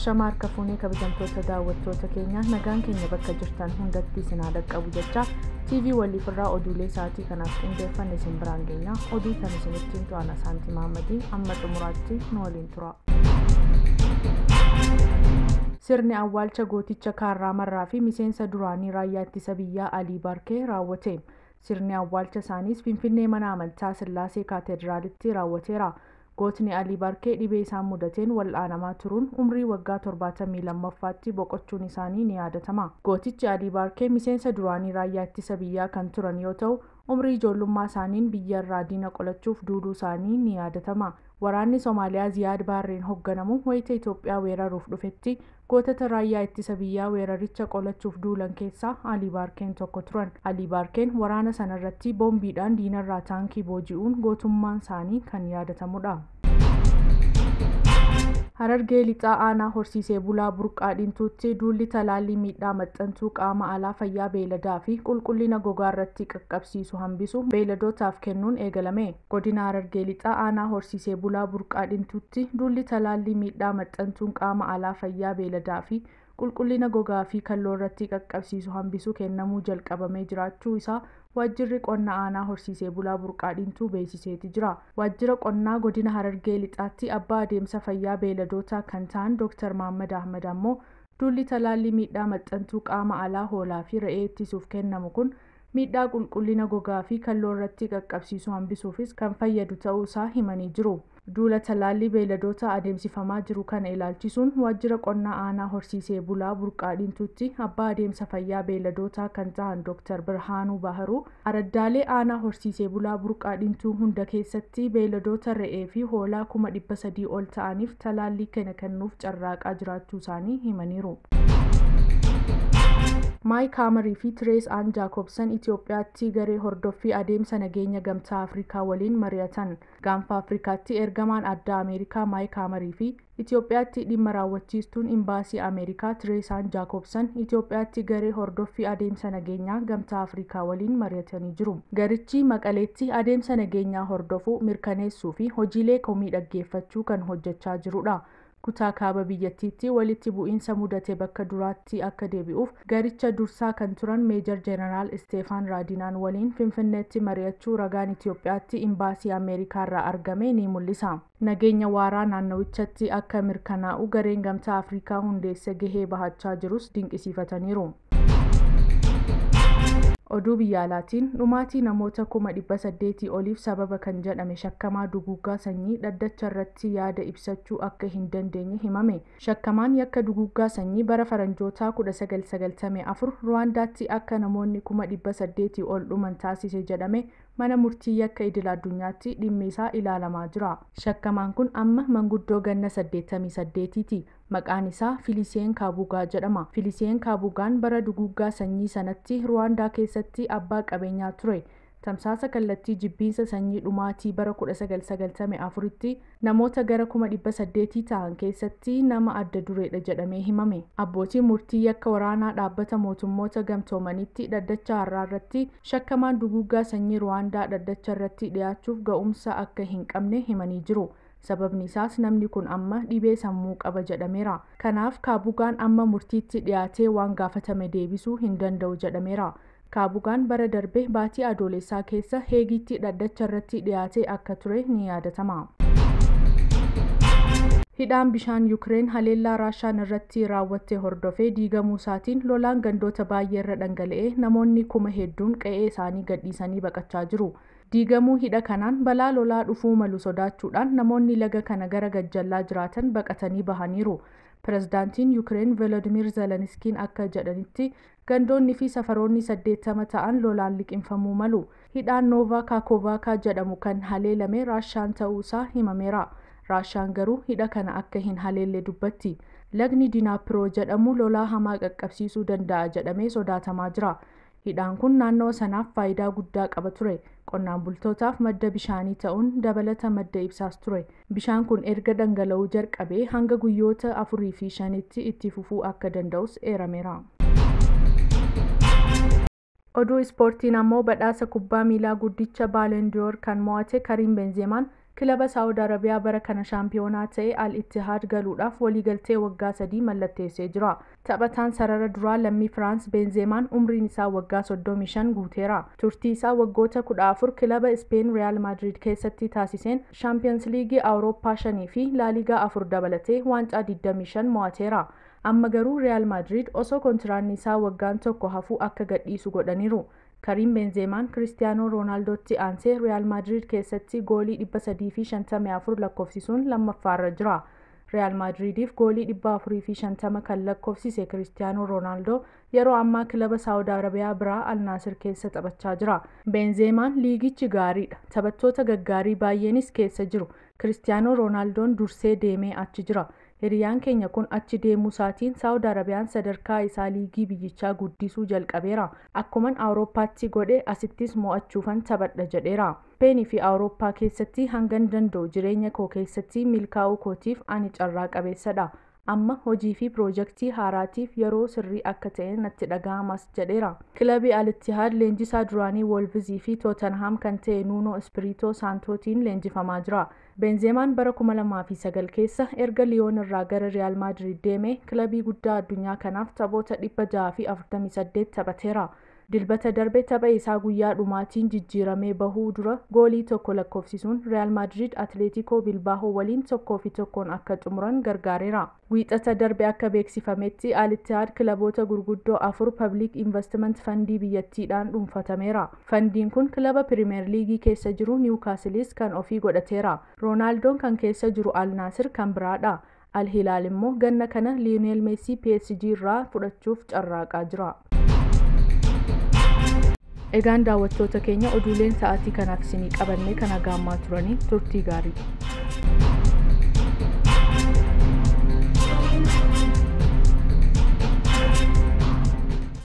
Ashama harka fuunee, kabajamtoota daawwattoota keenya, nagaan keenya bakka jirtan hundatti isin haa dhaqqabu jecha, TV waliifirraa oduulee sa'aatii kanaaf qindeeffanne isin biraan geenya. Oduu kan isinittiin to'ana Saantii Mahammadii, amma xumuraatti nu waliin tura. Sirni awwaalcha gooticha Kaarraa Marraa fi miseensa duraanii raayyaa ittisa biyyaa Alii Baarkee raawwate. Sirni awwaalcha isaaniis Finfinnee mana amantaa Sillaasee Kaatedraalitti raawwateera. Gootni Alii Baarkee dhibee isaan mudateen wal'aanamaa turuun umrii waggaa 72ffaatti boqochuun isaanii ni yaadatama. Gootichi Alii Baarkee miseensa duraanii raayyaa ittisa biyyaa kan turan yoo ta'u, umrii ijoollummaa isaaniin biyya irraa diina qolachuuf duuluu isaanii ni yaadatama. Waraanni Somaaliyaa Ziyaad Baarreen hoogganamu wayita Itoophiyaa weeraruuf dhufetti gootota raayyaa ittisa biyyaa weeraricha qolachuuf duulan keessaa Alii Baarkeen tokko turan. Alii Baarkeen waraana sanarratti boombiidhaan diinarraa taankii booji'uun gootummaan isaanii kan yaadatamudha. Harargee Lixaa aanaa horsiisee bulaa Burqaa Dhintuutti duulli talaallii miidhaa maxxantuu qaama alaa fayyaa beeyladaa fi qulqullina gogaa irratti qaqqabsiisu hambisu beeyladootaaf kennuun eegalame. Godina Harargee Lixaa aanaa horsiisee bulaa Burqaa Dhintuutti duulli talaallii miidhaa maxxantuun qaama alaa fayyaa beeyladaa fi qulqullina gogaa fi kalloo irratti qaqqabsiisu hambisu kennamuu jalqabamee jiraachuu isaa waajjirri qonna aanaa horsiisee bulaa Burqaa Dhintuu beeksiseeti jira. Waajjira qonnaa godina Harargee Lixaatti abbaa adeemsa fayyaa beeyladootaa kan ta'an Dr. Mahaammad Ahmad ammoo, duulli talaallii miidhaa maxxantuu qaama alaa hoolaa fi re'ee ittisuuf kennamu kun miidhaa qulqullina gogaa fi kalloo irratti qaqqabsiisu hambisuufis kan fayyadu ta'uu isaa himanii jiru. Duula talaallii beeyladoota adeemsifamaa jiru kana ilaalchisuun waajjira qonnaa aanaa horsiisee bulaa Burqaa Dhintuutti abbaa adeemsa fayyaa beeyladootaa kan ta'an Dr. Birhaanuu Baharuu, araddaalee aanaa horsiisee bulaa Burqaa Dhintuu hunda keessatti beeyladoota re'ee fi hoolaa 300,000 ol ta'aniif talaallii kana kennuuf carraaqaa jiraachuu isaanii himaniiru. Maayik Haamarii fi Tirees Aan Jaakobsan Itoophiyaatti garee hordoffii adeemsa nageenya Gamtaa Afrikaa waliin mari'atan. Gaanfa Afrikaatti ergamaan addaa Ameerikaa Maayik Haamarii fi Itoophiyaatti dhimma raawwachiistuun imbaasii Ameerikaa Tirees Aan Jaakobsan Itoophiyaatti garee hordoffii adeemsa nageenyaa Gamtaa Afrikaa waliin mari'atanii jiru. Garichi Maqaleetti adeemsa nageenyaa hordofuu, mirkaneessuu fi hojiilee komii dhaggeeffachuu kan hojjechaa jirudha. Kutaa kaaba biyyattiitti walitti bu'iinsa mudate bakka duraatti akka deebi'uuf garicha dursaa kan turan Meejar Jeenaraal Isteefaan Raadinaan waliin Finfinneetti mari'achuu ragaan Itoophiyaatti imbaasii Ameerikaarraa argame ni mul'isa. Nageenya waaraa naannawichatti akka mirkanaa'u gareen Gamtaa Afrikaa hundeesse gahee bahachaa jirus dinqisiifataniiru. Oduu biyya alaatiin, dhumaatii namoota 800,000 oliif sababa kan jedhame shakkamaa duguuggaa sanyii dhaddacha irratti yaada ibsachuu akka hin dandeenye himame. Shakkamaan yakka duguuggaa sanyii bara faranjootaa 1994 Ruwaandaatti akka namoonni 800,000 ol dhuman taasise jedhame mana murtii yakka idil addunyaatti dhimmi isaa ilaalamaa jira. Shakkamaan kun amma manguddoo ganna 88ti. Maqaan isaa Filiseen Kaabugaa jedhama. Filiseen Kaabugaan bara duguuggaa sanyii sanatti Ruwaandaa keessatti abbaa qabeenyaa ture. Tamsaasa kallattii jibbiinsa sanyii dhumaatii bara 1994tti namoota gara 800,000 ta'an keessatti nama adda dureedha jedhamee himame. Abbootiin murtii yakka waraanaa Dhaabbata Mootummoota Gamtoomanitti dhaddacha har'aa irratti shakkamaan duguuggaa sanyii Ruwaandaa dhaddacha irratti dhiyaachuuf ga'umsa akka hin qabne himanii jiru. Sababni isaas namni kun amma dhibee sammuu qaba jedhameera. Kanaaf Kaabugaan amma murtiitti dhiyaatee waan gaafatame deebisuu hin danda'u jedhameera. Kaabugaan bara darbe baatii Adoolessaa keessa Heegitti dhaddacha irratti dhiyaatee akka ture ni yaadatama. Hidhaan bishaan Yukireen haleellaa Raashaan irratti raawwatte hordofee diigamuu isaatiin lolaan gandoota baay'ee irra dhangala'ee namoonni kuma hedduun qe'ee isaanii gadhiisanii baqachaa jiru. Diigamuu hidha kanaan balaa lolaa dhufuu malu sodaachuudhaan namoonni laga kana gara gajjallaa jiraatan baqatanii bahaniiru. Pirezidaantiin Yukireen Volodimir Zelenskiin akka jedhanitti, gandoonni fi safaroonni 80 ta'an lolaan liqimfamuu malu. Hidhaan Noovaa Kaakovaakaa jedhamu kan haleelame Raashaan ta'uu isaa himameera. Raashaan garuu hidha kana akka hin haleelle dubbatti. Lagni Dinaapiroo jedhamu lolaa hamaa qaqqabsiisuu danda'a jedhamee sodaatamaa jira. Hidhaan kun naannoo sanaaf faayidaa guddaa qaba ture. Qonnaan bultootaaf madda bishaanii ta'uun dabalata madda ibsaas ture. Bishaan kun erga dhangala'uu jalqabee hanga guyyoota 4 fi 5tti itti fufuu akka danda'us eerameera. Oduu ispoortiin ammoo, badhaasa kubbaa miilaa guddicha Baalendiyoor kan mo'ate Kariim Benzeemaan Kilaba Saawud Arabiyaa bara kana shaampiyoonaa ta'e Al Ittihaad galuudhaaf waliigaltee waggaa 3 mallatteessee jira. Taphataan sarara duraa lammii Firaans Beenzeemaan umriin isaa waggaa 35 guuteera. Turtii isaa waggoota 14 kilaba Ispeen Riyaal Maadriid keessatti taasiseen Shaampiyoons Liigii Awurooppaa 5 fi Laaligaa 4 dabalatee waancaa 25 mo'ateera. Amma garuu Riyaal Maadriid osoo kontiraanni isaa waggaan tokko hafuu akka gadhiisu godhaniiru. Kariim Beenzeemaan Kiristiyaanoo Roonaaldootti aansee Riyaal Maadriid keessatti goolii 354 lakkoofsisuun lammaffaarra jira. Riyaal Maadriidiif goolii 450 kan lakkoofsise Kiristiyaanoo Roonaaldoo yeroo ammaa kilaba Saawud Arabiyaa biraa Al Naasir keessa taphachaa jira. Beenzeemaan liigichi gaariidha. Taphattoota gaggaarii baay'eenis keessa jiru. Kiristiyaanoo Roonaaldoon dursee deemee achi jira. Hiriyaan keenya kun achi deemuu isaatiin Saawud Arabiyaan sadarkaa isaa liigii biyyichaa guddisuu jalqabeera. Akkuman Awurooppaatti godhe asittis mo'achuufan taphadha jedheera. Ispeenii fi Awurooppaa keessatti hangan danda'u jireenya koo keessatti milkaa'uu kootiif ani carraa qabeessadha. Amma hojii fi piroojeektii haaraatiif yeroo sirrii akka ta'e natti dhaga'amas jedheera. Kilabii Al Ittihaad leenjisaa duraanii Woolvizii fi Tootenhaam kan ta'e Nuunoo Ispiriitoo Saantootiin leenjifamaa jira. Beenzeemaan bara 2009 keessa erga Liyoon irraa gara Riyaal Maadriid deeme kilabii guddaa addunyaa kanaaf taphoota 648 taphateera. Dilbata darbe tapha isaa guyyaa dhumaatiin jijjiiramee bahuu dura goolii tokko lakkoofsisuun Riyaal Maadriid Atleetikoo Bilbaahoo waliin 1-1 akka xumuran gargaareera. Wiixata darbe akka beeksifametti Al Ittihaad kilaboota gurguddoo 4 Public Investment Fandii biyyattiidhaan dhuunfatameera. Fandiin kun kilaba Pirimeer Liigii keessa jiru Niwukaasilis kan ofii godhateera. Roonaaldoon kan keessa jiru Al Naasir kan biraadha. Al Hilaal immoo ganna kana Liyoonel Meesii PSG irraa fudhachuuf carraaqaa jira. Egaan daawwattoota keenya oduuleen sa'aatii kanaaf isinii qabanne kana gaammaa turanii turtii gaarii.